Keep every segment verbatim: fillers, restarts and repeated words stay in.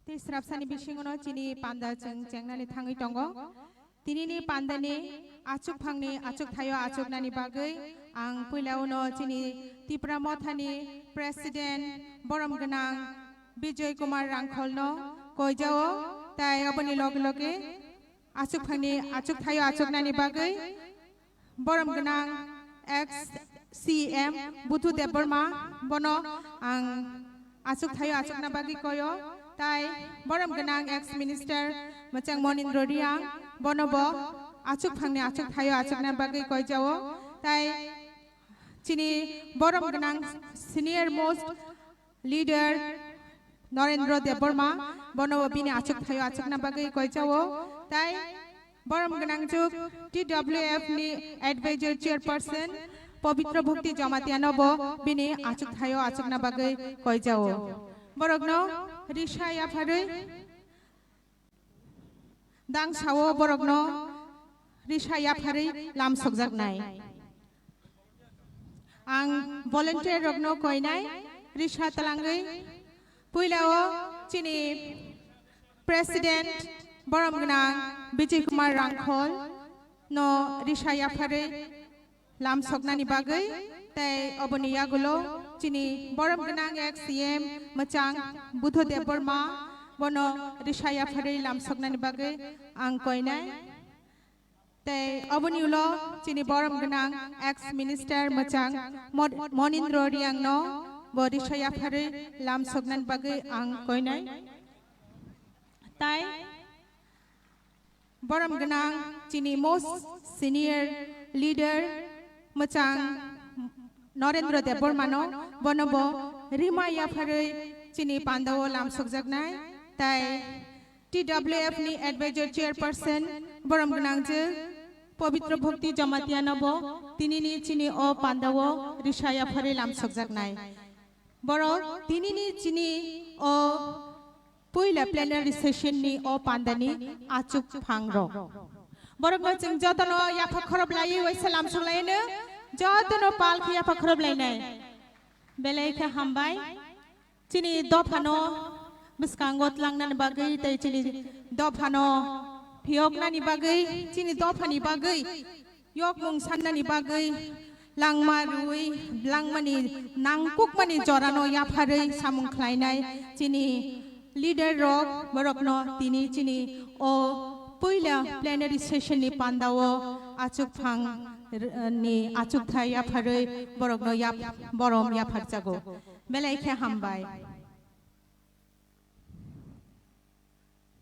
Tei srapsani bisingono chini panda chwng chengnani thangwi tongo. Tinini pandani achukphangni achukthaio achuknani bagwi ang puilauno chini Tipra Mothani President borom gwnang Bijoy Kumar Rangkholno koijao, tai oboni loge loge achukphangni achukthaio achuknani bagwi borom gwnang ex C M Budhu Debbarma, bono ang achukthaio achukna bagwi koyo, tai borom gwnang ex minister mwchang Monindra Reang, bono bo achukphangni achukthaio achukna bagwi koijao, tai chini borom gwnang senior most leader Narendra Debbarma, bono bo bini achukthaio achukna bagwi koijao, tai borom gwnangjuk T W F ni advisor chairperson Pabitra Bhakti Jamatia no bo bini achukthaio achukna bagwi koijao. Borokno risa yapharwi dangsao borokno risa yapharwi lam sokjaknai. Ang volunteer rokno koinai risa talangwi puilao chini President borom gwnang Bijay Kumar Rangkhol no risa yapharwi lam soknani bagwi, tei oboni yagulo chini borom gwnang ex C M mwchang Budho Debbarma, bono risa yapharwi lam soknani bagwi ang koinai. Tei oboni ulo chini borom gwnang ex minister mwchang Mod-, Monindra Reang no bo risa yapharwi lam soknani bagwi ang koinai. Tai borom gwnang chini most senior leader mwchang Narendra Debbarma no, bono bo rima yapharwi chini pandao lam sokjaknai. Tai T W F ni advisor chairperson borom gwnang je Pabitra Bhakti Jamatia no bo tinini chini o pandao risa yapharwi lam sokjaknai. Borok tinini chini o puila plenary session ni o pandani achuk phang rok. Borokno chwng jotono yapha khorob laiwi waisa lam sok laino, jotono pal khe yapha khorob lainai. Belai khe hambai. Chini dophano bwskango tlangnani bagwi tei chini dophano phiyoknani bagwi, chini dophani bagwi yokmung sannani bagwi langma rwui, langmani nangkukmani jorano yapharwi samung khlainai chini leader rok, borokno tini chini o puila plenary session ni pandao achukphang r-, ni achukthai yapharwi borokno yap-, borom yapharjago. Belai khe hambai.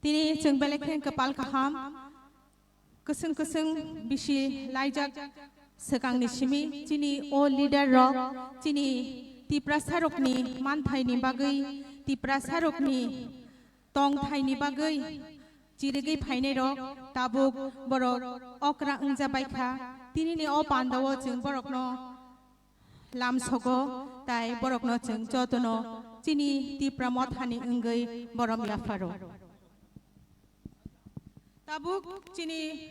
Tini chwng belai khe kwpal kaham, kwswng kwswng bisi laijak swkangni simi chini o leader rok chini Tiprasa rokni manthaini bagwi, Tiprasa rokni tongthaini bagwi chirigwi phainai rok tabuk borok okra wngja baikha. Tinini o pandao chwng borokno lam sogo, tai borokno chwng jotono chini Tipra Mothani wngwi borom yapharo. Tabuk chini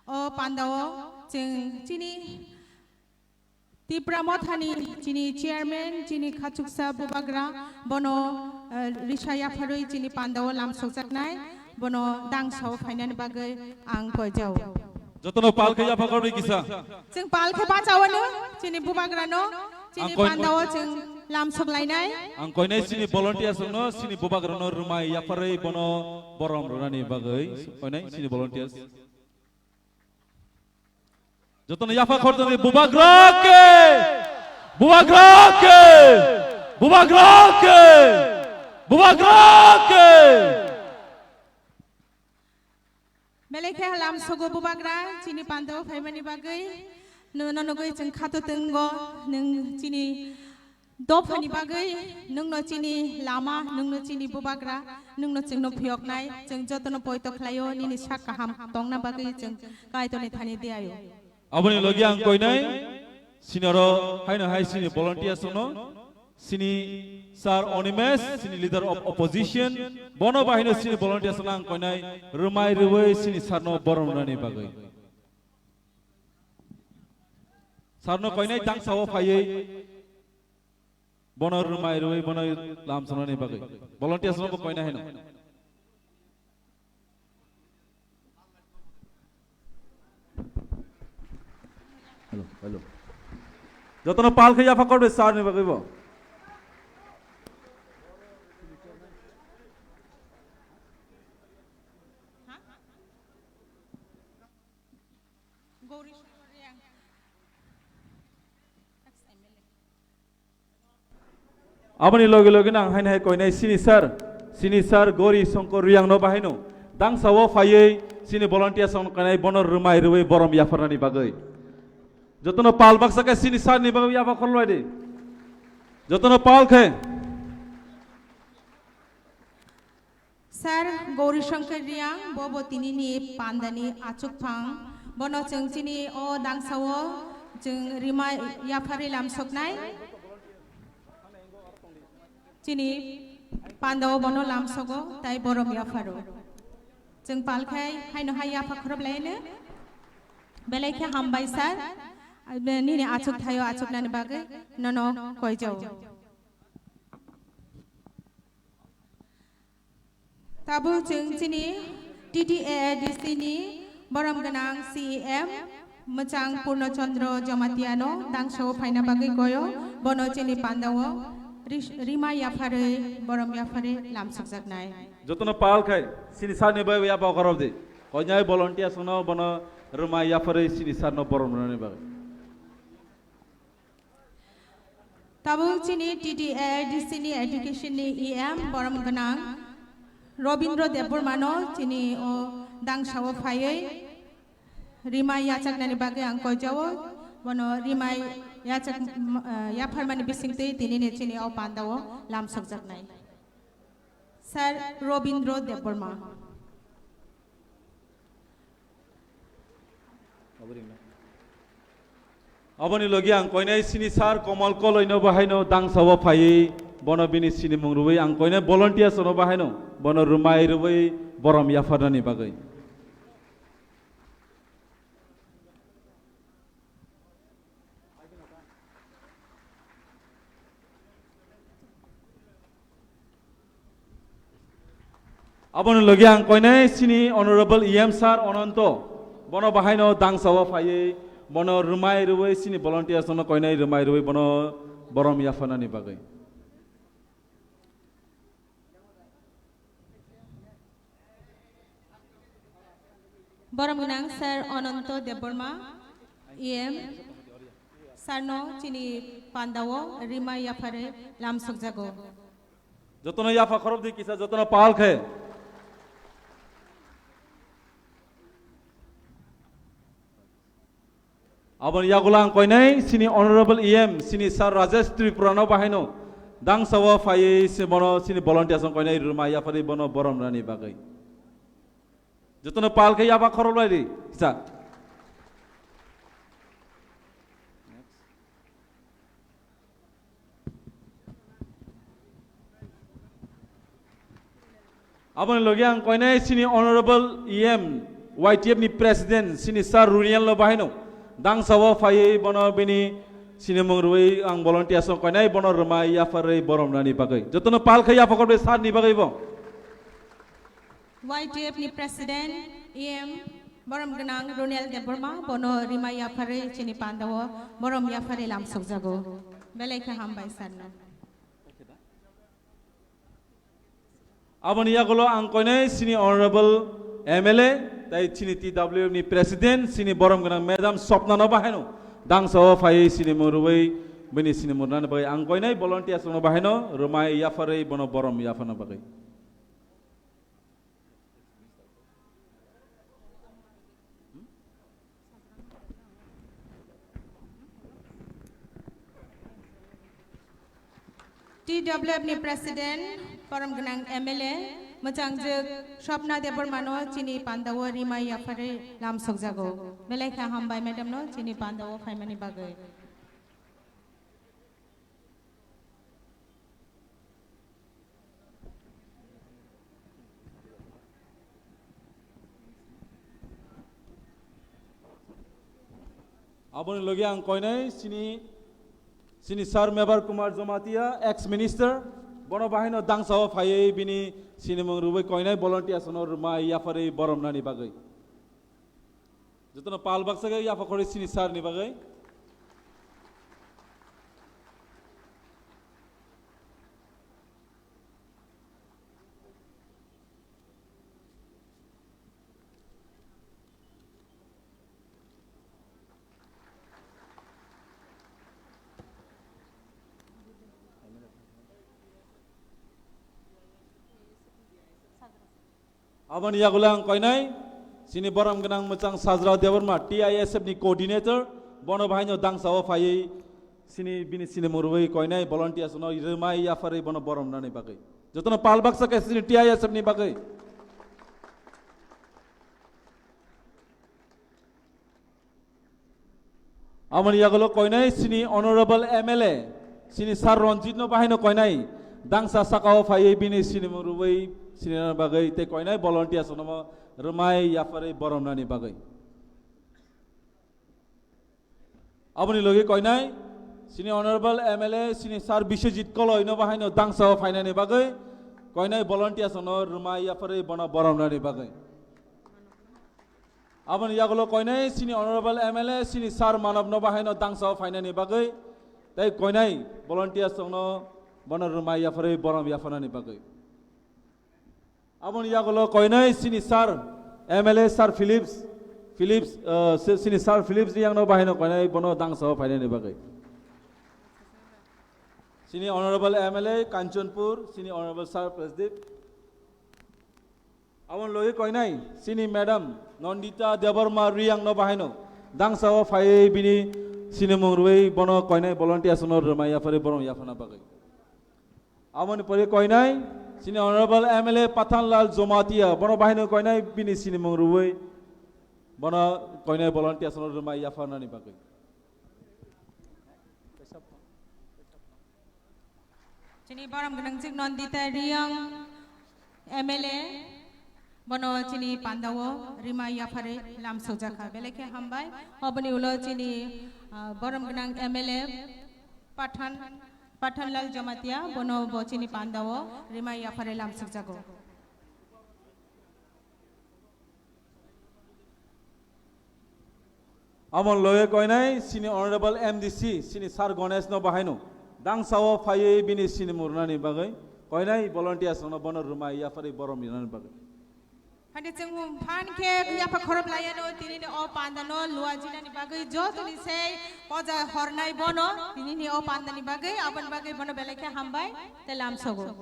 o pandao chwng chini Tipra Mothani chini chairman, chini khachuksa bubagra, bono, eh, risa yapharwi chini pandao lam sokjaknai, bono dangsao phainani bagwi ang koijao. Jotono pal khe yapha khoroknwi kisa. Chwng pal khe bachawano, chini bubagrano, chini ang koi-, pandao chwng lam sok lainai. Ang koinai chini volunteers rokno, chini bubagrano rwmai yapharwi bono borom rwnani bagwi koinai chini volunteers. Jotono yapha khoroknwi bubagra khe! Bubagra khe! Bubagra khe! Bubagra khe! Belai khe lam sogo bubagra, chini pandao phaimani bagwi, nono nugwi chwng khato twngo, nwng chini dophani bagwi, nwngno chini lama, nwngno chini bubagra, nwngno chwngno phiyoknai, chwng jotono poito khlaio, nini sak kaham tongna bagwi chwng Kaitorni thani diaio. Aboni logi ang koinai, sini oro haino hai sini volunteers no, sini Sir Animesh, sini leader of opposition, bono bahino sini volunteers no ang koinai, rwmai rwui sini sir no borom rwnani bagwi. Sir no koinai dangsao phaiwi, Bono rwmai rwui bono lamsonani bagwi. Volunteers no bo koina haino. Hello, hello. Jotono pal khe yapha korbe sir ni bagwi bo. Gauri Shankar Reang. Ex M L A. Aboni loge loge no ang haino hai koinai sini sir, sini sir Gauri Shankar Reang no bahaino dangsa o phaiwi sini volunteers rok no koinai bono rwmai rwui borom yapharnani bagwi. Jotono pal baksa khe sini sir ni bagwi yapha khorlai di. Jotono pal khe. Sir Gauri Shankar Reang, bo bo tini ni panda ni achuk phang. Bono chwng chini o dangsa o chwng rwmai yapharwi lamsoknai. Chini panda o bono lamsogo, tai borom yapharo. Chwng pal khai haino hai yapha khorob laino. Belai khe hambai sir. Nini achuk thaio achuknani bagwi nono koijao. Tabuk chwng chini T T A A D C ni borom gwnang C E M mwchang Purno Chandra Jamatia no dangsa o phaina bagwi koyo, bono chini panda o ris-, rwmai yapharwi borom yapharwi lamsokjaknai. Jotono pal khai sini sir ni bai ya ba khorop di. Koinai volunteers no bono rwmai yapharwi sini sir no borom rwnani bagwi. Tabuk chini T T A D C ni education ni E M borom gwnang Robindra Debbarma no chini o dangsa o phaiwi rwmai yachaknani bagwi ang koijao, bono rwmai yachak, eh, yapharmani bisingtwi tini ni chini o panda o lamsokjaknai. Sir Robindra Debbarma. Aboni logi ang koinai sini sir Komal Koloi no bahaino dangsa o phaiwi bono bini sini mung rwui ang koinai volunteers no bahaino bono rwmai rwui borom yapharnani bagwi. Aboni logi ang koinai sini Honorable E M Sir Ononto, bono bahaino dangsa o phaiwi, bono rwmai rwui sini volunteers no koinai rwmai rwui bono borom yapharnani bagwi. Borom gwnang Sir Ononto Debbarma, E M, Sir no chini panda o rwmai yapharwi lamsokjago. Jotono yapha khorop di kisa, jotono pal khe. Aboni yagulo ang koinai sini Honorable E M, sini Sir Rajesh Tripura no bahaino dangsa o phaiwi si bono sini volunteers no koinai rwmai yapharwi bono borom rwnani bagwi. Jotono pal khe yapha khorop lai di kisa. Aboni logi ang koinai sini Honorable E M, Y T F ni President, sini Sir Runiel no bahaino dangsa o phaiwi bono bini sini mung rwui ang volunteers no koinai bono rwmai yapharwi borom rwnani bagwi. Jotono pal khe yapha khorop di sir ni bagwi bo. Y T F ni President, E M, borom gwnang Ronel Debbarma, bono rwmai yapharwi chini panda o borom yapharwi lamsokjago. Belai khe hambai sir no. Aboni yagulo ang koinai sini Honorable M L A, tai chini T W F ni President, sini borom gwnang Madam Swapna no bahaino dangsa o phaiwi sini mung rwui bini sini mung rwnani bagwi ang koinai volunteers no bahaino rwmai yapharwi bono borom yapharna bagwi. T W F ni President, borom gwnang M L A, mwchangjwk Swapna Debbarma no chini panda o rwmai yapharwi lamsokjago. Belai khe hambai madam no chini panda o phaimani bagwi. Aboni logi ang koinai sini Sini Sir Mebar Kumar Jamatia, ex minister, bono bahaino dangsao phaiwi bini sinimung rwui koinai volunteers no rwmai yapharwi boromnani bagwi. Jotono pal baksa khe yapha khorwi sini sir ni bagwi. Aboni yagulo ang koinai, sini borom gwnang mwchang Sajrao Debbarma, T I S F ni coordinator, bono bahaino dangsao phaiwi sini bini sinimung rwui koinai volunteers no rwmai yapharwi bono borom nani bagwi. Jotono pal baksa khe sini T I S F ni bagwi. Aboni yagulo koinai sini honorable M L A, sini Sir Ranjit no bahaino koinai, dangsa sakao phaiwi bini sinimung rwui sinina bagwi tei koinai volunteers no rwmai yapharwi boromnani bagwi. Aboni logi koinai sini honorable M L A, sini Sir Biswajit Koloi no bahaino dangsao phainani bagwi, koinai volunteers no rwmai yapharwi bono boromnani bagwi. Aboni yagulo koinai sini honorable M L A, sini Sir Manav no bahaino dangsao phainani bagwi, tei koinai volunteers no bono rwmai yapharwi borom yapharnani bagwi. Aboni yagulo koinai sini Sir M L A Sir Philips, Philips, uh, si-, sini Sir Philips ni yangno bahaino koinai bono dangsao phainani bagwi. Sini honorable M L A Kanchanpur, sini honorable Sir Prasdeep. Aboni logi koinai sini Madam Nandita Debbarma Riyang no bahaino dangsao phaiwi bini sinimung rwui bono koinai volunteers no rwmai yapharwi borom yapharna bagwi. Aboni pore koinai sini honorable M L A Pathanlal Jomatia, bono bahaino koinai bini sinimung rwui bono koinai volunteers no rwmai yapharnani bagwi. Chini borom gwnangjwk Nandita Riyang M L A, bono chini pandao rwmai yapharwi lam sokjakha, belai khe hambai. Oboni ulo chini, ah, borom gwnang M L A Pathan, Pathanlal Jamatia, bono bo chini pandao rwmai yapharwi lam sokjago. Aboni logi koinai sini honorable M D C, sini Sir Ganesh no bahaino dangsao phaiwi bini sinimung rwnani bagwi koinai volunteers no bono rwmai yapharwi borom rinani bagwi. Phani chwng phan khe yapha khorop layano tinini o panda no luajinani bagwi jotoni sei poja hornai bono tinini o pandani bagwi, aboni bagwi bono belai khe hambai tei lam sogo.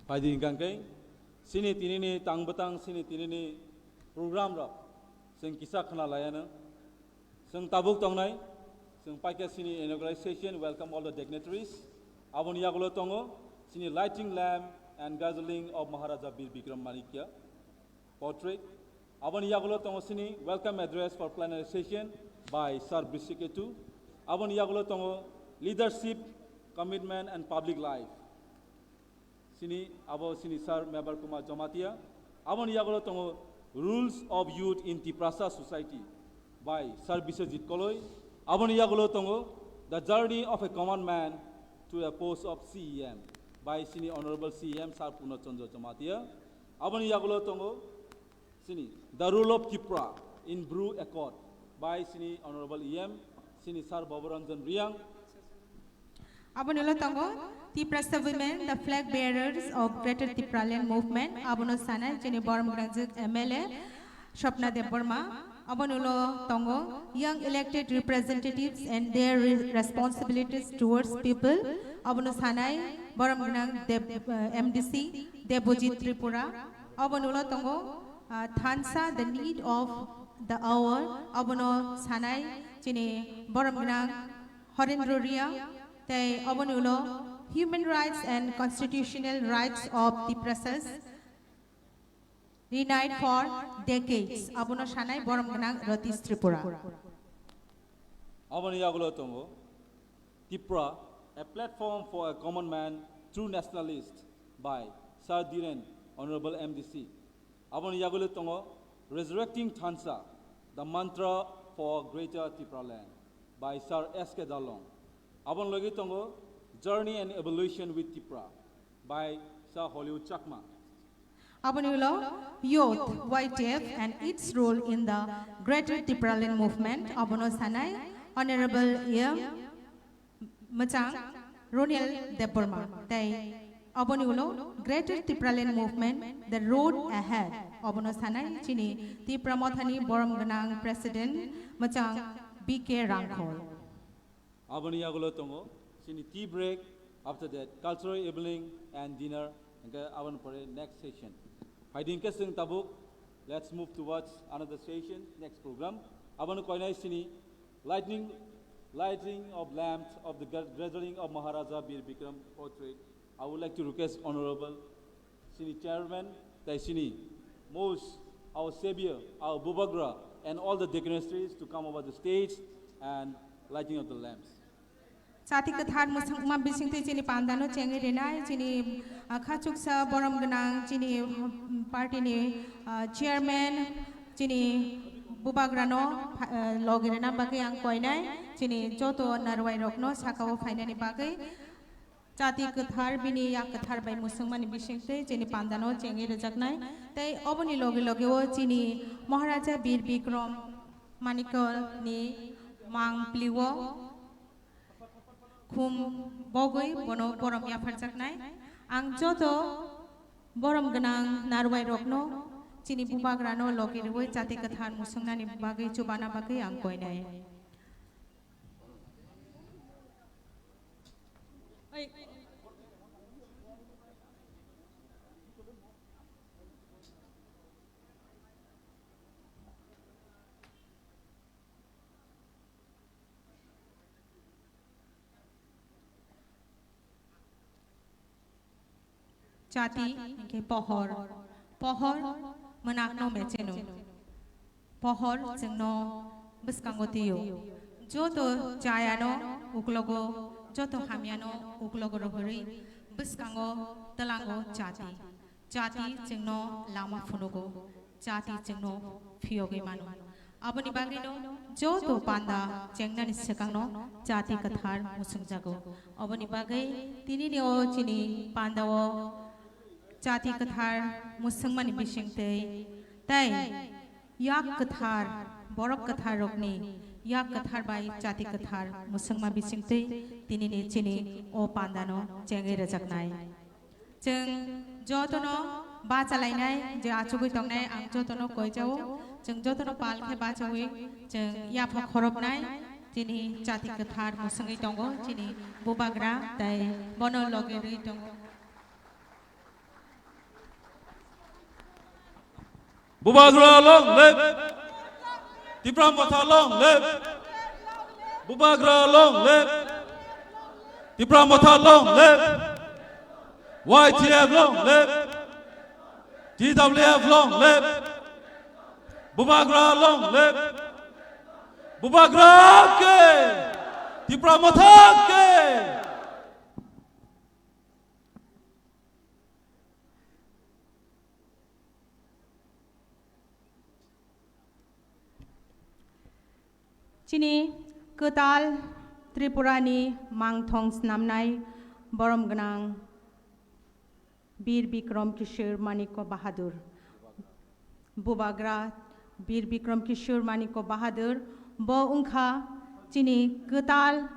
Phaidi hingkha khe, sini tinini tang bwtang, sini tinini program rok chwng kisa khna laiano. Chwng tabuk tongnai, chwng paikha sini inauguration, welcome all the dignitaries. Aboni yagulo tongo sini lighting lamp and gathering of Maharaja Bir Bikram Manikya portrait. Aboni yagulo tongo sini welcome address for plenary session by Sir Brishiketu. Aboni yagulo tongo leadership, commitment and public life. Sini abo sini Sir Mebar Kumar Jamatia. Aboni yagulo tongo Rules of Youth in Tiprasa Society by Sir Biswajit Koloi. Aboni yagulo tongo The Journey of a Common Man to a Post of C E M by sini Honorable C E M Sir Purno Chandra Jamatia. Aboni yagulo tongo sini The Role of Tipra in Bru Accord by sini Honorable E M, sini Sir Baburanjan Riyang. Aboni ulo tongo Tiprasa Women, the Flag Bearers of Greater Tipraland Movement. Abono sanai chini borom gwnangjwk M L A Swapna Debbarma. Aboni ulo tongo young elected representatives and their re-, responsibilities towards people. Abono sanai borom gwnang Deb-, eh, M D C Debojit Tripura. Aboni ulo tongo, ah, thansa, the need of the hour. Abono sanai chini borom gwnang Horendro Ria. Tei aboni ulo human rights and constitutional rights of Tiprasas. Denied for decades. Abono sanai borom gwnang Ratish Tripura. Aboni yagulo tongo Tipra, a platform for a common man, true nationalist by Sir Dhiren, Honorable M D C. Aboni yagulo tongo Resurrecting Thansa, the mantra for greater Tipraland by Sir S K Darlong. Aboni logi tongo Journey and Evolution with Tipra by Sir Hollywood Chakma. Aboni ulo Youth, Y T F and its role in the Greater Tipraland Movement, abono sanai Honorable M Mwchang Ronil Debbarma. Tei aboni ulo Greater Tipraland Movement, the road ahead, abono sanai chini Tipra Mothani borom gwnang President Mwchang B K Rangkhol. Aboni yagulo tongo chini tea break, after that cultural evening and dinner, hingke aboni pore next session. Phaidi hingke chwng tabuk, let's move towards another session, next program. Aboni koinai chini lightning, lighting of lamps of the gra-, gathering of Maharaja Bir Bikram Portrait. I would like to request Honorable chini chairman, tei chini most our savior, our Bubagra, and all the dignitaries to come over the stage and lighting of the lamps. Chati kwthar mwswkma bisingtwi chini pandano chengwi rinai, chini, ah, khachuksa borom gwnang, chini, um, party ni, ah, chairman, chini Bubagrano pha-, ah, logi rina bagwi ang koinai, chini joto narwai rokno sakao phainani bagwi. Chati kwthar bini yak kwthar bai mwswngmani bisingtwi chini pandano chengwi rwjaknai. Tei oboni loge loge o chini Maharaja Bir Bikram Manikya ni mang plio khum bogwi bono borom yapharjaknai. Ang joto borom gwnang narwai rokno chini Bubagrano loge rwui chati kwthar mwswngnani bagwi chubana bagwi ang koinai. Chati hingke pohor, pohor mwnakno mecheno, pohor chwngno bwskango twiyo. Joto chayano uklogo, joto hamyano uklogo rohorwi bwskango twlango chati. Chati chwngno lama phunugo, chati chwngno phiyogwi mano. Aboni bagwino joto panda chengnani swkangno chati kwthar mwswngjago. Aboni bagwi tinini o chini pandao chati kwthar mwswngmani bisingtwi tei yak kwthar, borok kwthar rokni yak kwthar bai chati kwthar mwswngma bisingtwi tinini chini o pandano chengwi rwjaknai. Chwng jotono bachalainai je achugwi tongnai, ang jotono koijao. Chwng jotono pal khe bachawi chwng yapha khorobnai, chini chati kwthar mwswngwi tongo chini Bubagra tei bono loge rwi tongo. Bubagra long live! Tipra Motha long live! Bubagra long live! Tipra Motha long live! Y T F long live! T W F long live! Bubagra long live! Bubagra ke! Tipra Motha ke! Chini kwtal Tripurani mangthong snamnai borom gwnang Bir Bikram Kishore Manikya Bahadur. Bubagra Bir Bikram Kishore Manikya Bahadur, bo wngkha chini kwtal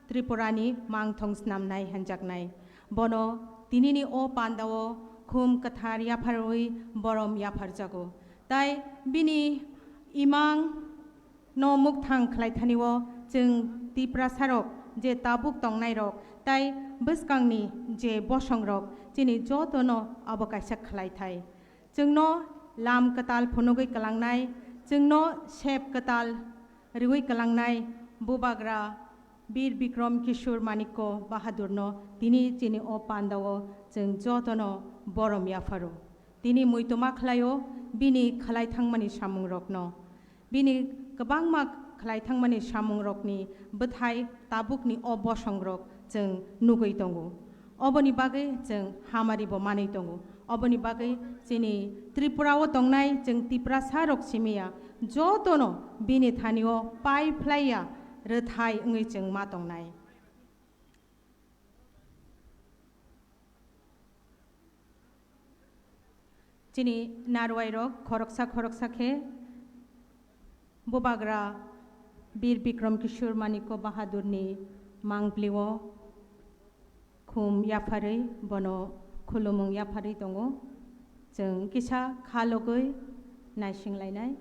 Tripurani mangthong snamnai hanjaknai. Bono tinini o pandao khum kwthar yapharwi borom yapharjago. Tai bini imang No mukthang khlaithani o chwng Tiprasarok je tabuk tongnairok tai bwskangni je bosongrok chini jotono abo kaisa khlaithai. Chwngno lam kwtal phunugwi kwlangnai, chwngno sep kwtal riwi kwlangnai Bubagra Bir Bikram Kishore Manikya Bahadurno tini chini o pandao chwng jotono borom yapharo. Tini muitoma khlaio bini khlai thangmani samungrokno. Bini kwbangma khlai thangmani samungrokni bwthai tabukni o bosongrok chwng nugwi tongo. Oboni bagwi chwng hamari bo manwi tongo. Oboni bagwi chini Tripura o tongnai chwng Tiprasa rok simiya jotono bini thani o pai phlaiya rwthai wngwi chwng ma tongnai. Chini narwai rok khoroksa khoroksa khe Bubagra Bir Bikram Kishore Manikya Bahadurni mangpli o khum yapharwi bono khulumung yapharwi tongo. Chwng kisa kha logwi naising lainai.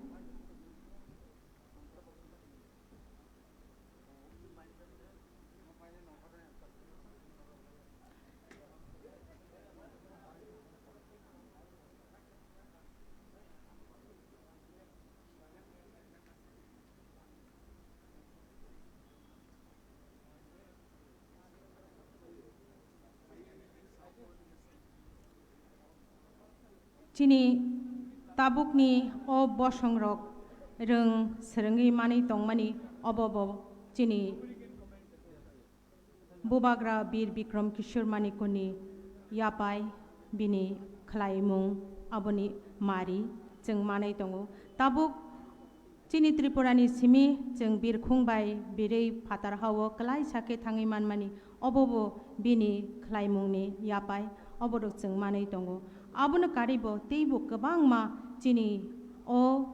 Chini tabukni o bosongrok rwng swrwngwi manwi tongmani obo bo chini Bubagra Bir Bikram Kishore Manikyani yapai bini khlaimung aboni mari chwng manwi tongo. Tabuk chini Tripurani simi chwng birkhung bai birwi phatar hao kwlaisa khe thangwi manmani obo bo bini khlaimungni yapai oborok chwng manwi tongo. Abono karwi bo teibo kwbangma chini o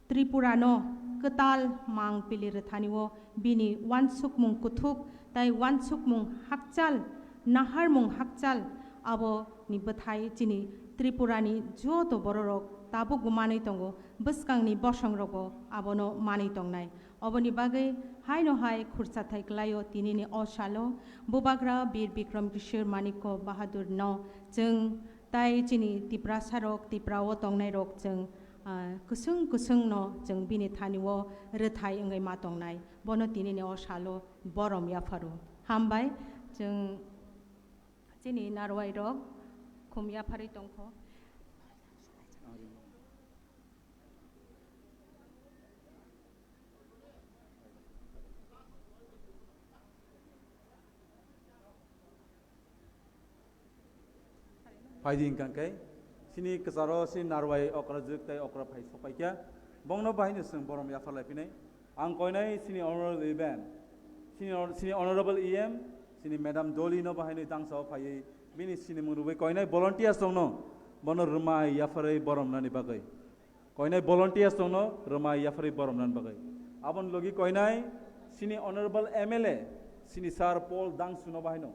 Tripura no kwtal mang pili rwthani o bini uansukmung kuthuk tai uansukmung hakchal, naharmung hakchal abo ni bwthai chini Tripura ni joto bororok tabuk bo manwi tongo, bwskang ni bosong rok bo abono manwi tongnai. Oboni bagwi haino hai khurchathai kwlaio tinini o salo Bubagra Bir Bikram Kishore Manikya Bahadur no chwng tai chini Tiprasa rok, Tipra o tongnai rok chwng, ah, kwswng kwswng no chwng bini thani o rwthai wngwi ma tongnai. Bono tinini o salo borom yapharo. Hambai chwng chini narwai rok khum yapharwi tongkho. Phaidi hwnkha khe, chini kwcharo chini narwai okra jwk tai okra phai sokpaikha, bongno bahaino chwng borom yapharlai phinai. Ang koinai chini honorable event, chini hon-, chini honorable E M, chini Madam Dolly no bahaino dangsa o phaiwi bini sinimung rwui koinai volunteers tongno, bono rwmai yapharwi borom nani bagwi. Koinai volunteers tongno rwmai yapharwi borom nani bagwi. Aboni logi koinai chini honorable M L A, chini Sir Paul Dangsu no bahaino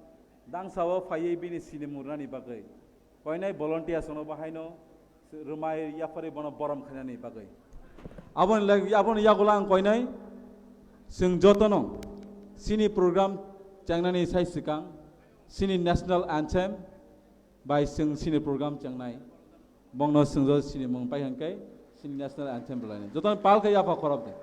dangsa o phaiwi bini sinimung rwnani bagwi. Koinai volunteers tongno bahaino rwmai yapharwi bono borom khainani bagwi. Aboni lag-, aboni yagulo ang koinai chwng jotono chini program chengnani sai swkang chini national anthem bai chwng chini program chengnai. Bongno chwng jo chini mung pai hwnkhe chini national anthem rwlainai. Jotono pal khe yapha khorop de.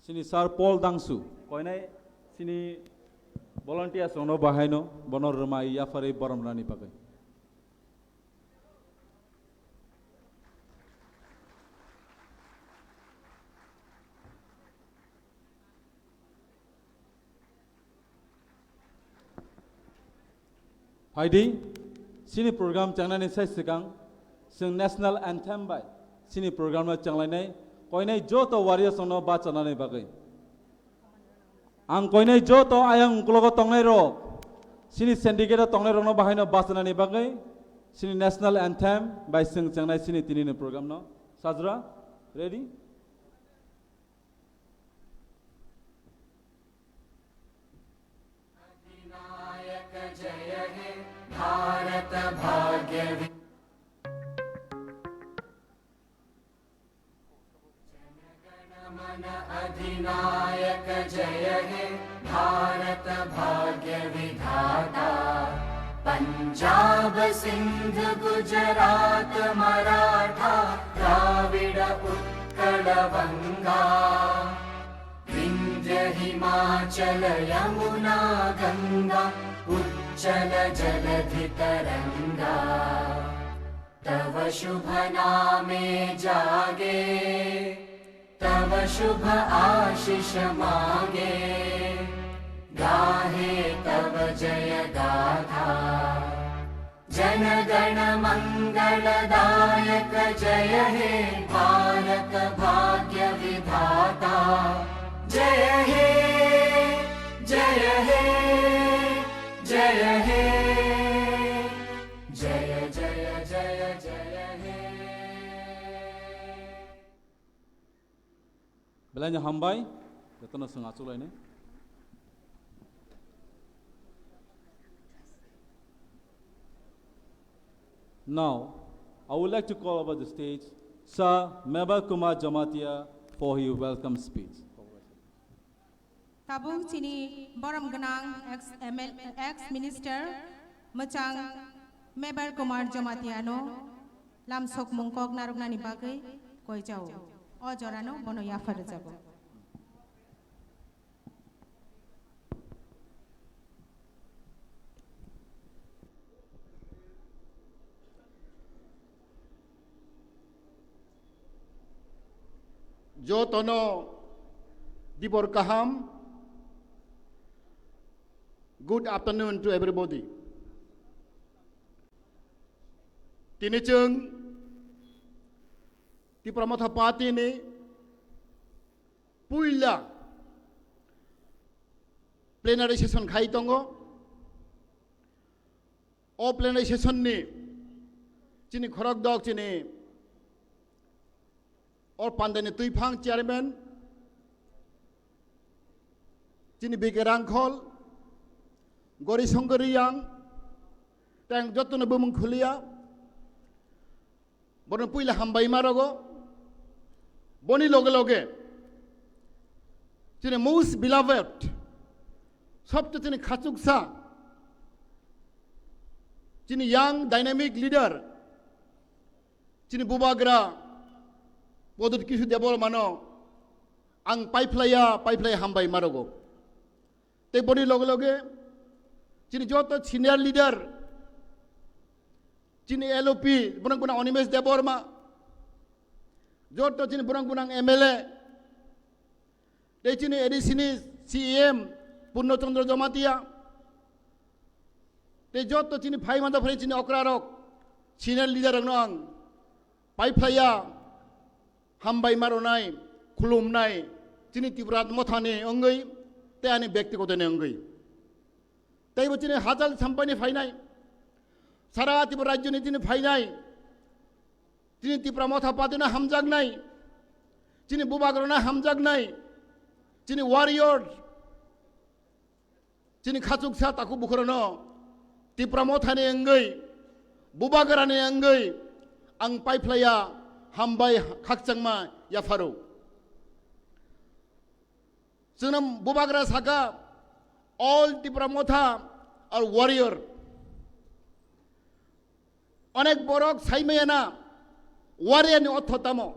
Chini Sir Paul Dangsu, koinai chini volunteers rokno bahaino, bono rwmai yapharwi borom rani bagwi. Phaidi, chini program chengnani sai swkang, chwng national anthem bai chini program no chenglainai, koinai joto warriors rokno bachanani bagwi. Ang koinai joto ayang uklogo tongnai rok, chini syndicate o tongnai rokno bahaino bachanani bagwi, chini national anthem bai chwng chengnai chini tinini program no. Sajra, ready? नायक जय हे भारत भाग्य विधाता। पंजाब सिंध गुजरात मराठा द्राविड उत्कल वंगा। विंध्य हिमाचल यमुना गंगा उच्चल जलधि तरंगा। तव शुभ नामे जागे तव शुभ आशिष मागे। गाहे तव जय गाथा जन गण मंगल दायक। जय हे भारत भाग्य विधाता। जय हे जय हे जय हे जय जय जय जय हे। Belai no hambai, jotono chwng achuk lainai. Now, I would like to call over the stage Sir Mebar Kumar Jamatia for his welcome speech. Tabuk chini borom gwnang ex M L, ex minister mwchang Mebar Kumar Jamatia no lamsokmung kok narwknani bagwi koi chao. O jorano bono yaphar rwjago. Jotono dibor kaham. Good afternoon to everybody. Tini chwng Tipra Motha Party ni puila plenary session khai tongo. O plenary session ni chini khorok dok chini o pandani twiphang chairman chini B K Rangkhol, Gori Songkor Riyang, tei ang jotono bumung khuliya. Bono puila hambai ma rogo. Boni loge loge chini most beloved, sobto chini khachuksa, chini young dynamic leader, chini bubagra Pradyut Kishore Debbarma no ang paiphlaiya, paiphlaiya hambai ma rogo. Tei boni loge loge chini joto senior leader, chini L O P, borok gwnang Animesh Debbarma, joto chini borok gwnang M L A, tei chini A D C ni C E M Purno Chandra Jamatia, tei joto chini phai mantha phai chini okra rok, senior leader rok no ang paiphlaiya hambai ma rwnai, khulumnai, chini Tipra Mothani wngwi tei ani bektigotoni wngwi. Teibo chini hachal sampaini phainai, sara Tripura rajyoni chini phainai, chini Tipra Motha Partyno hamjaknai, chini bubagrano hamjaknai, chini warrior, chini khachuksa takhuk bukhurano Tipra Mothani wngwi, bubagrani wngwi ang paiphlaiya hambai khakchangma yapharo. Chwngno bubagra saka, all Tipra Motha are warrior. Onek borok saimaya na warrior ni ortho tamo?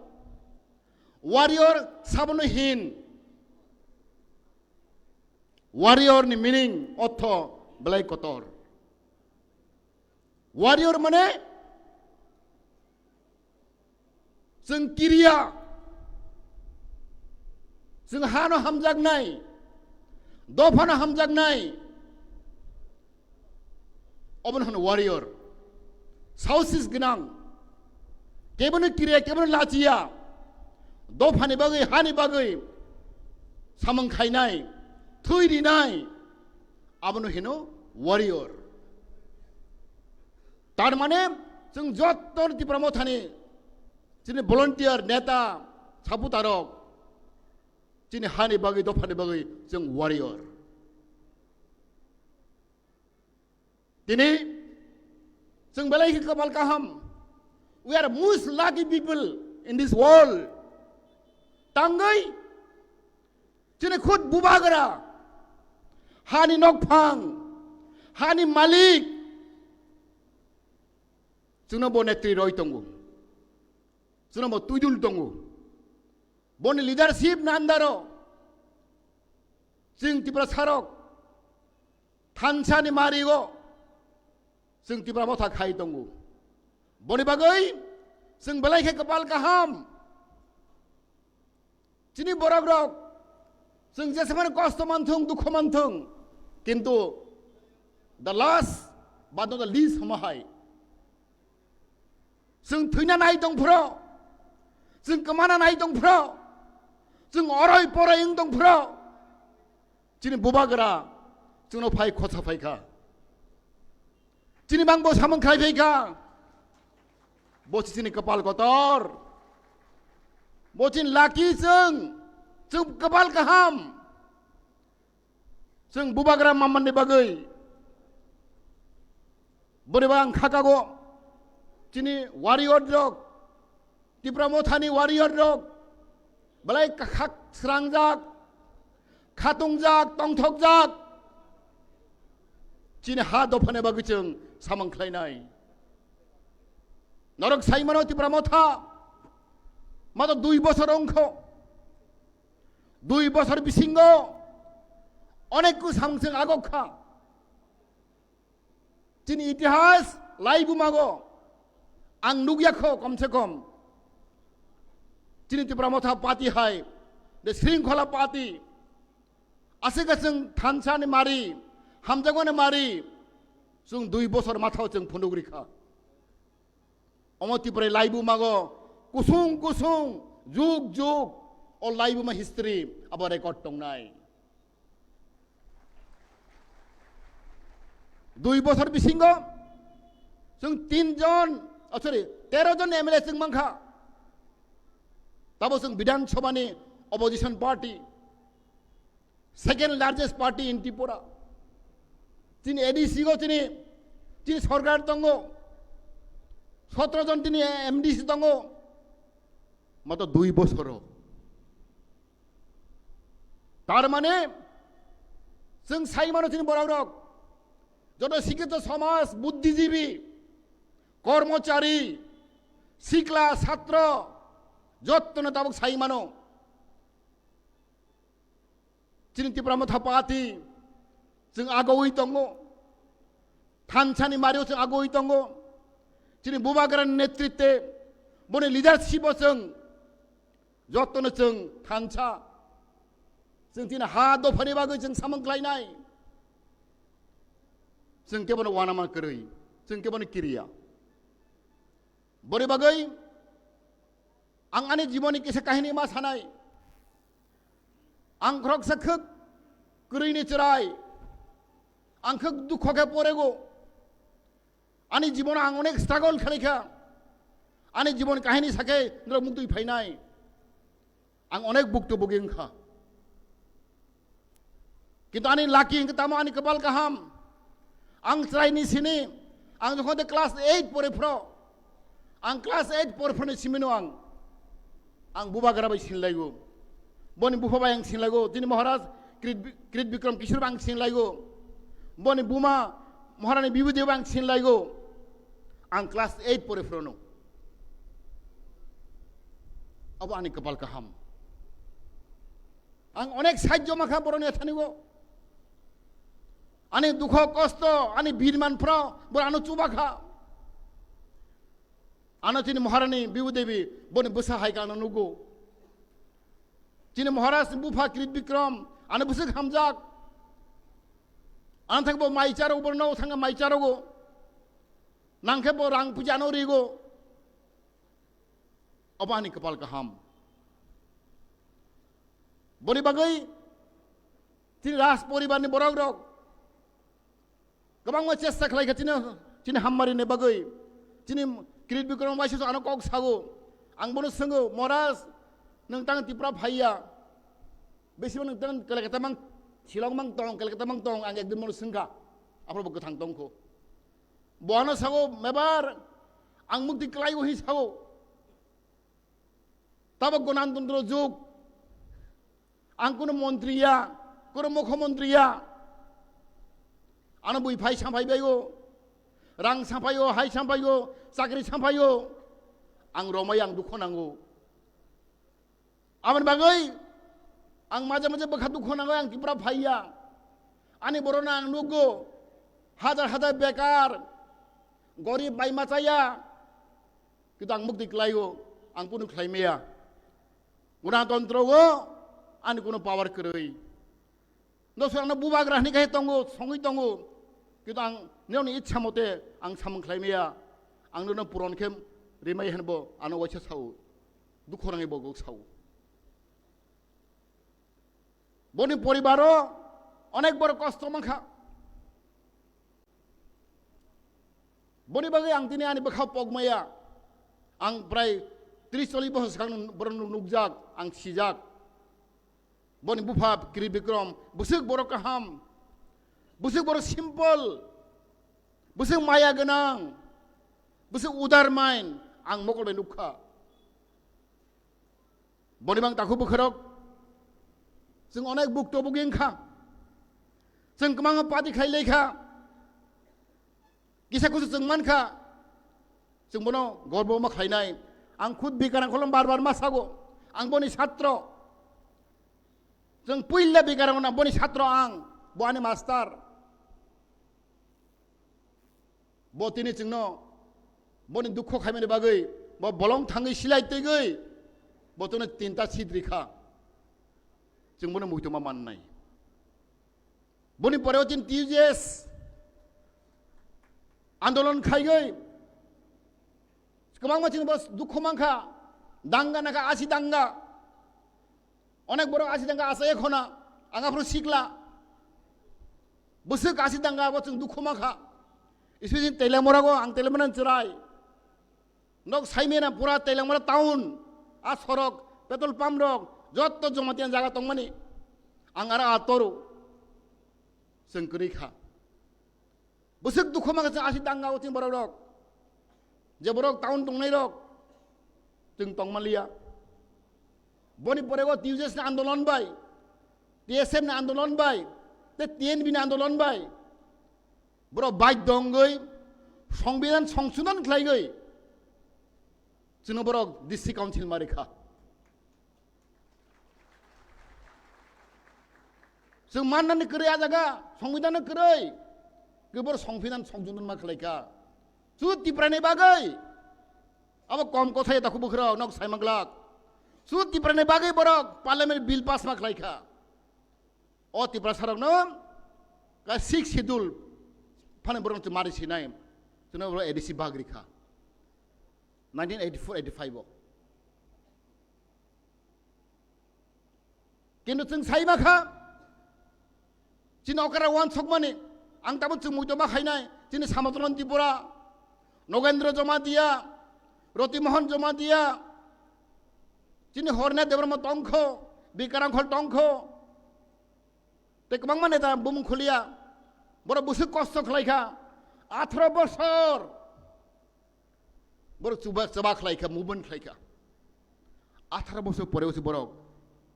Warrior sabono hin? Warrior ni meaning ortho belai kotor. Warrior mane chwng kiriya, chwng hano hamjaknai, dophano hamjaknai, obono hwno warrior. Saosis gwnang, kebono kiriya, kebono lachiya, dophani bagwi, hani bagwi samung khainai, thwi rinai, abono hino warrior. Tar mane chwng jotto Tipra Mothani chini volunteer, neta, supporter rok, chini hani bagwi, dophani bagwi chwng warrior. Tini chwng belai khe kwbal kaham. We are most lucky people in this world. Tangwi Chini khud bubagra, hani nokphang, hani malik, chwngno bo netri roi tongo, chwngno bo tuidul tongo. Boni leadership ni andaro chwng Tiprasarok thansani mario chwng Tipra Motha khai tongo. Boni bagwi chwng belai khe kwpal kaham. Chini borok rok, chwng jesemani kosto manthung, dukho manthung, kintu the last but not the least hamo hai, chwng thwina nai tong phro, chwng kwmana nai tong phro, chwng oroi poroi wng tong phro, chini bubagra chwngno phai khosa phaikha, chini bangbo samung khai phaikha. Bo si chini kwpal kotor, bo chini lucky chwng, chwng kwpal kaham. Chwng bubagra mamani bagwi boriba ang khakago, chini warrior rok, Tipra Mothani warrior rok belai khak srangjak, khatungjak, tongthokjak, chini ha dophani bagwi chwng samung khlainai. Norok saimano Tipra Motha mato dui bosor wngkho, dui bosor bisingo onek ku samung chwng agok kha. Chini itihas laibumago ang nukya kho, kom se kom chini Tipra Motha party hai, the Shringkhola party, aswk chwng thansani mari, hamjakmani mari, chwng dui bosor mathao chwng phunuk rikha. Omo Tripura laibumago kusung kusung, jug jug, o laibuma history abo record tongnai. Dui bosor bisingo chwng tin jon, oh, sorry, tero jon M L A chwng mankha. Tabo chwng Bidhan Sabha ni opposition party, second largest party in Tripura. Chini A D C go chini, chini sorkar tongo, sotro jon chini M D C tongo, mato dui bosoro. Tar mane, chwng sai mano chini borok rok, joto sikkito somaj, buddhijibi, kormochari, sikla, satro, jotono tabuk sai mano. Chini Tipra Motha Party chwng agoi tongo, thansani mario chwng agoi tongo. Chini Bubagrani netritwe, boni leadership o chwng jotono chwng thansa, chwng chini ha dophani bagwi chwng samung khlainai. Chwng kebono uanama kwrwi, chwng kebono kiriya. Boni bagwi ang ani jiboni kisa kahini ma sanai. Ang khoroksa khwk kwrwini chwrai, ang khwk dukho khe porego. Ani jibono ang onek struggle khlaikha. Ani jibon kahini sakhe norok muktwi phainai. Ang onek buktu bugi wngkha. Kintu ani lucky hwnkhe tamo ani kwpal kaham. Ang chwraini sini, ang jokhon de class eight pore phro, ang class eight pore phroni simino ang, ang Bubagra bai sinlaigo. Boni bupha bai ang sinlaigo. Tini Maharaj Krit, Krit Bikram Kishore bai ang sinlaigo. Boni buma Maharani Bibhuti bai ang sinlaigo. Ang class eight pore phrono. Abo ani kwpal kaham. Ang onek sahajjo mankha boroni athanigo. Ani dukho kosto, ani birman phro, bor ano chubakha. Ano chini Maharani Bibhu Devi, boni bwsa hai khe ano nugo. Chini Maharaj ni bupha Krit Bikram, ano bwswk hamjak. Ano thangbo mai charo, bor no thangkhe mai charogo. Nangkhe bo rang puja no rigo. Obo ani kwpal kaham. Boni bagwi chini Raj poribar ni borok rok kwbangma chesta khlai kha chini, chini hamari ni bagwi. Chini Krit Bikram waisa ano kok sago. Ang bono swngo, "Maharaj, nwng tang Tripura phaiya? Besi nwng tang Kolkata mang, Shillong mang tong, Kolkata mang tong?" Ang ekdin bono swngkha. Aphuru bo kwthang tongkho. Bo ano sago, "Mebar, ang mukti klaigo," hi sago. Tabok Ganatantro jug. Ang kuno montri ya, kuno mukhyamantri ya. Ano bui phai samphai bai o, rang samphai o, hai samphai o, chakri samphai o. Ang romai, ang dukho nango. Aboni bagwi ang maje maje bwkha dukho nango, ang Tripura phai ya. Ani borokno ang nukgo, hajar hajar bekar, gorib bai machaya, kintu ang mukti klai o, ang kunu khlai maya. Gunatontro o ani kuno power kwrwi. Nosor ano bubagra hwnwi khe tongo, songwi tongo. Kintu ang nini itsa mote ang samung khlai maya. Ang nono puron khe rimai hwnbo ano waisa sao. Dukho nangwi bo sao. Boni poribaro onek bor kosto mankha. Boni bagwi ang tini ani bwkha pokmaya. Ang prai tris chollish bochor swkang borok nuk-, nukjak, ang sijak. Boni bupha Kri Bikrom, bwswk borok kaham, bwswk borok simple, bwswk maya gwnang, bwswk udar mind, ang mokol bai nukha. Boni bang takhuk bwkhorok, chwng onek bukto bugi wngkha, chwng kwbangma party khlai laikha, kisa kusu chwng mankha, chwng bono gorbo ma khlainai. Ang khud Bikarang kholom bar bar ma sago, ang boni satro, chwng puila Bikarang na boni satro ang, bo ani master. Bo tini chwngno boni dukho khaimani bagwi, bo bolong thangwi silai twigwi, bo tini tinta seat rikha. Chwng bono muitoma mannai. Boni pore o chini T U J S andolon khaigwi kwbangma chini bo dukho mankha, danga nakha, asi danga. Onek borok asi danga asai khona, ang aphuru sikla. Bwswk asi danga bo chwng dukhu mankha. Especially Teliamura go, ang Teliamura ni chwrai. Nok saimena pura Teliamura town, a sorok, petrol pump rok, jotto Jamatia jaga tongmani. Ang ara atoru. Chwng kwrwi kha. Bwswk dukhu mankha chwng asi danga o chini borok rok. Je borok town tongnai rok chwng tongmaliya. Boni pore o T U J S ni andolon bai, T S F ni andolon bai, te T N V ni andolon bai. Borok baidhyo wngwi Songbidan songsodhon khlaigwi chwngno borok District Council ma rikha. Chwng mannani kwrwi a jaga, Songbidanno kwrwi. Kwbor Songbidan songsodhon ma khlaikha. Chu Tiprani bagwi. Abo kom kothai takhuk bwkhwrok nok saima glak. Chu Tiprani bagwi borok Parliament bill pass ma khlaikha. O Tiprasarokno ka Sixth Schedule phani borok chwng mari sinai. Chwngno borok A D C bag rikha. Nineteen eighty-four eighty-five o. Kintu chwng sai ma kha, chini okra wansokmani, ang tabuk chwng muitu ma khainai, chini Samotron Tripura, Nogendra Jamatia, Roti Mohon Jamatia, chini Horna Debbarma tongkho, Bikarang Khol tongkho, tei kwbangma neta bumung khuliya, borok bwswk kosto khlaikha, atharo bosor. Borok chuba, chuba khlaikha, movement khlaikha. Atharo bosor pore usi borok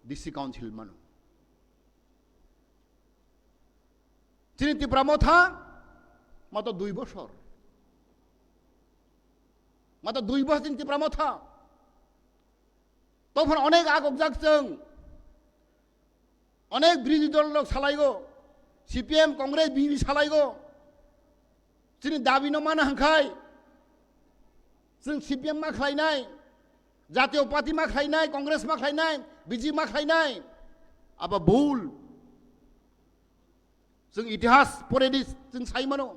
D C Council mano. Chini Tipra Motha mato dui bosor. Mato dui bosor chini Tipra Motha. Tophon onek agokjak chwng. Onek birodhi dol rok salaigo, C P M, Congress, B J P salaigo. Chini dabi no mana hwnkhai, chwng C P M ma khlainai, Jatiyo Party ma khlainai, Congress ma khlainai, B J P ma khlainai. Abo bul. Chwng itihas poredi chwng sai mano.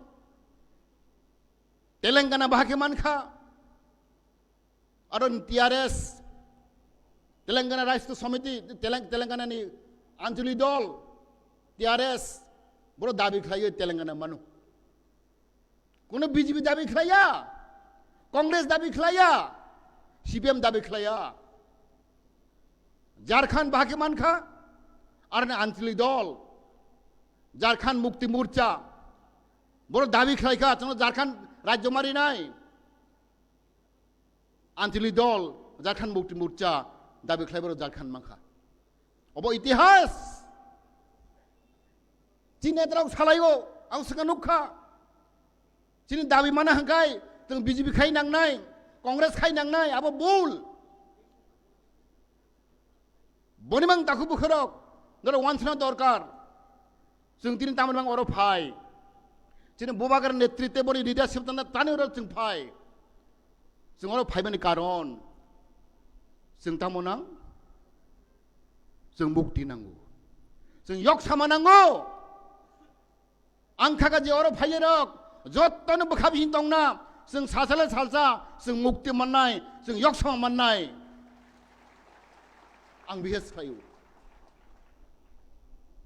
Telangana bahai khe mankha. Aro T R S, Telangana Rashtra Samiti, Telang-, Telangana ni Anchali Dol, T R S, boro dabi khlaiyo Telangana mano. Kono B J P dabi khlaiya, Congress dabi khlaiya, C P M dabi khlaiya. Jharkhand bahai khe mankha, aro ni Anchali Dol, Jharkhand Mukti Morcha, boro dabi khlaikha, chwngno Jharkhand rajyo marinai. Anchali Dol, Jharkhand Mukti Morcha, dabi khlai borok Jharkhand mankha. Obo itihas. Chini netarok salaio, ang swkang nukha. Chini dabi mana hwnkhe chwng B J P khai nangnai, Congress khai nangnai, abo bul. Boni mang takhuk bwkhwrok, norok wansana dorkar. Chwng tini tamoni mang oro phai. Chini Bubagra netritwe boni leadership tangna tani oro chwng phai. Chwng oro phaimani karon chwng tamo nang? Chwng mukti nango. Chwng yok sama nango. Ang kha kha je oro phaiyarok jottoni bwkha bising tongna, chwng salsa le salsa, chwng mukti mannai, chwng yoksong mannai. Ang bihis phaio.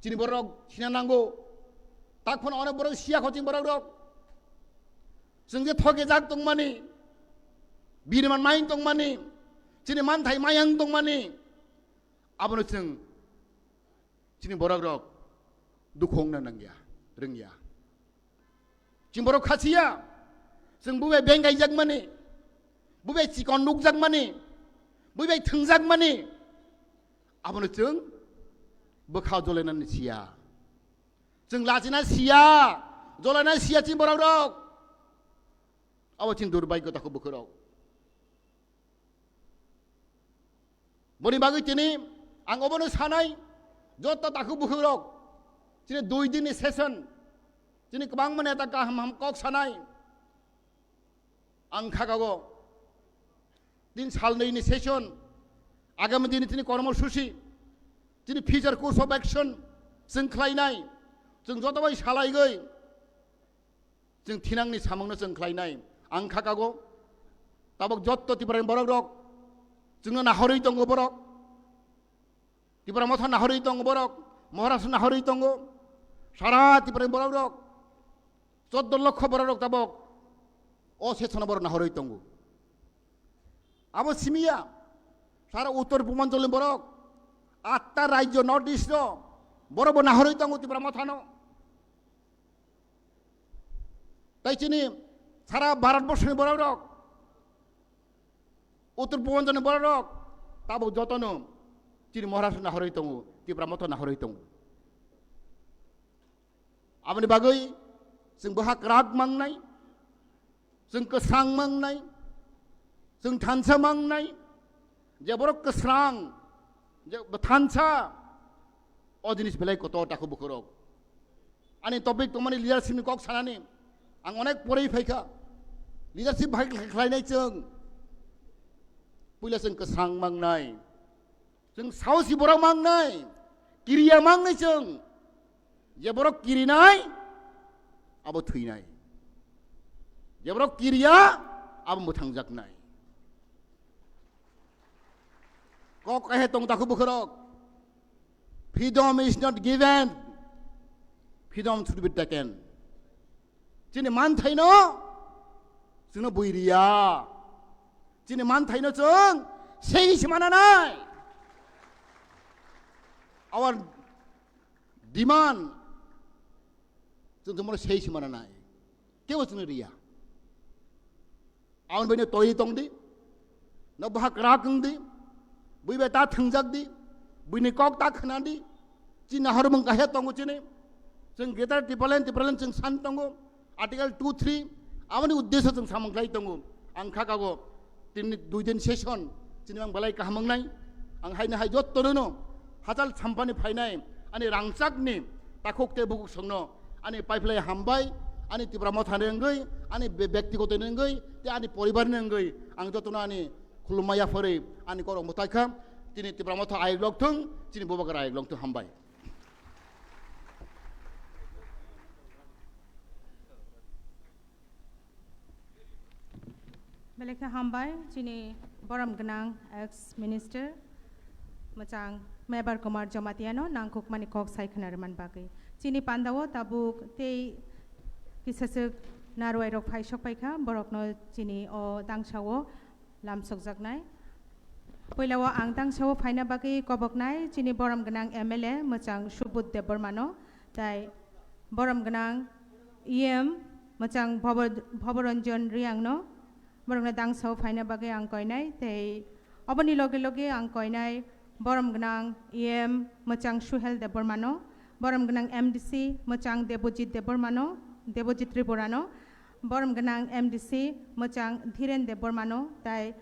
Chini borok sina nango. Tak phano onek borok siya kho chini borok rok. Chwng je thoke jak tongmani, biriman main tongmani, chini manthai mayang tongmani, abono chwng chini borok rok dukhu wngna nangya, rwngya. Chini borok khasiya, chwng bubai beng gaijakmani, bubai chikon nukjakmani, bubai thwngjakmani, abono chwng bwkha jolainani siya. Chwng lachina siya, jolaina siya chini borok rok. Abo chini durbagyo takhuk bwkhwrok. Boni bagwi tini ang obono sanai, joto takhuk bwkhwrok, chini dui dinni session, chini kwbangma neta kaham ham kok sanai. Ang kha kago, tin sal nwi ni session, agami dini tini kormosuchi, tini future course of action chwng khlainai, chwng joto bai salaigwi chwng thinangni samungno chwng khlainai. Ang kha kago, tabok joto Tiprani borok rok chwngno nahorwi tongo borok. Tipra Motha nahorwi tongo borok, Maharashtra nahorwi tongo, sara Tiprani borok rok, choddo lokho borok rok tabok o session borok nahorwi tongo. Abo simiya, sara Uttor Purbanchal ni borok, atta rajyo North East ro, borok bo nahorwi tongo Tipra Mothano. Tai chini sara Bharat borsoni borok rok, Uttor Purbanchal ni borok rok, tabok jotono chini Maharashtra nahorwi tongo, Tipra Motha nahorwi tongo. Aboni bagwi chwng bwha kwrak mangnai, chwng kwsang mangnai, chwng thansa mangnai, je borok kwsang, je thansa, o jinis belai kotor takhuk bwkhwrok. Ani topic tongmani leadership ni kok sanani, ang onek porwi phaikha. Leadership bai khlainai chwng, puila chwng kwsang mangnai, chwng saosi borok mangnai, kiriya mangnai chwng. Je borok kirinai, abo thwinai. Je borok kiriya, abo mwthangjaknai. Kok kahe tong takhuk bwkhwrok. Freedom is not given. Freedom should be taken. Chini manthaino chwngno bui riya. Chini manthaino chwng sei se mananai. Our demand chwng chwngno sei se mananai. Kebo chwngno riya. Aboni baino toiwi tongdi. No bwha kwrak wngdi. Bui bai ta thwngjak di. Buini kok ta khna di. Chini nahormung kahe tongo chini. Chwng Greater Tipraland, Tipraland chwng san tongo. Article two three, aboni uddesyo chwng samung khlai tongo. Ang kha kago, tini dui din session, chini ang belai kaham wngnai. Ang haino hai jottono no, hachal sampani phainai, ani rangchakni takhuk tei bukhuk songno, ani paiphlai hambai, ani Tipra Mothani wngwi, ani be-, bektigoto ni wngwi, tei ani poribarni wngwi, ang jotono ani khulumma yapharwi, ani korok mwtai kha, tini Tipra Motha ayuk lok thung, chini Bubagra ayuk lok thung, hambai. Belai khe hambai chini borom gwnang ex minister mwchang Mebar Kumar Jamatia no nangkukmani kok sai khna rwmani bagwi. Chini pandao tabuk tei kisaswk narwai rok phai sok paikha, borok no chini o tangsa o lamsokjaknai. Puila o ang tangsa o phaina bagwi koboknai chini borom gwnang M L A mwchang Subodh Debbarma no, tai borom gwnang E M mwchang Bhobo-, Bhoboranjan Reang no, borok no tangsa o phaina bagwi ang koinai, tei oboni loge loge ang koinai Borom gwnang E M mwchang Suhel Debbarmano, borom gwnang M D C mwchang Debojit Debbarmano, Debojit Tripurano, borom gwnang M D C mwchang Dhiren Debbarmano, tai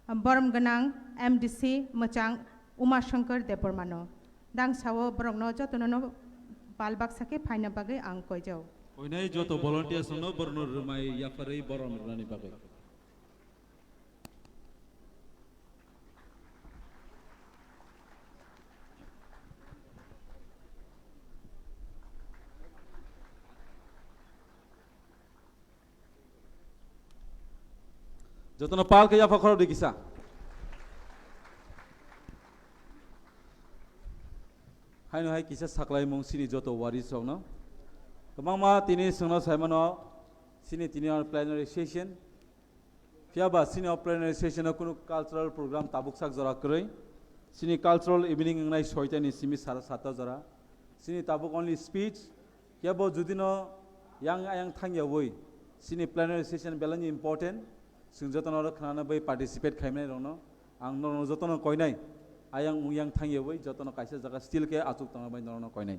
borom gwnang M D C mwchang Uma Shankar Debbarmano. Dangsao borokno jotono no bal baksa khe phaina bagwi ang koijao. Koinai joto volunteers no borno rwmai yapharwi borom rwnani bagwi. Jotono pal khe yapha khorok di kisa. Haino hai kisa saklaimung sini joto waris rokno. Kwbangma tini swngno saimano sini tini or plenary session. Phiya ba sini o plenary session o kunu cultural program tabuk sak jora kwrwi. Sini cultural evening wngnai soita ni simi sara sata jora. Sini tabuk only speech. Phiya bo judi no yang ayang thangyawi sini plenary session belai ni important. Chwng jotono oro khnana bai participate khaimani rokno ang norokno jotono koinai. Ayang mung yang thangyawi jotono kaisa jaga still khe achuk tongna bai norokno koinai.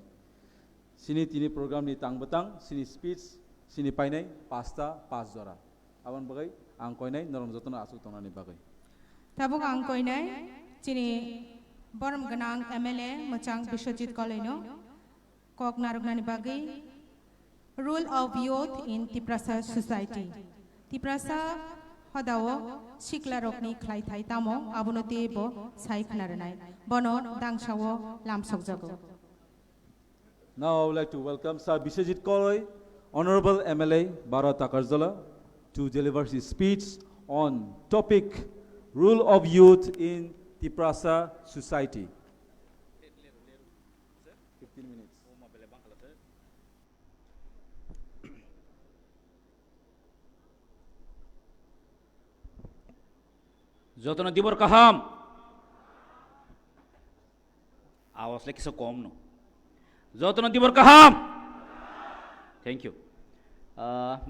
Sini tini program ni tang bwtang, sini speech, sini painai pasta pas jora. Aboni bagwi ang koinai norok jotono aswk tongnani bagwi. Tabuk ang koinai chini borom gwnang M L A mwchang Biswajit Koloino kok narwknani bagwi Role of Youth in Tiprasa Society. Tiprasa hodao siklarokni khlaithai tamo abono teibo sai khna rwnai. Bono dangsao lamsokjago. Now I would like to welcome Sir Biswajit Koloi, Honorable M L A, Bara Takarjala, to deliver his speech on topic Role of Youth in Tiprasa Society. Fifteen minutes. Jotono dibor kaham. Awas le kisa kom no. Jotono dibor kaham. Thank you. Ah,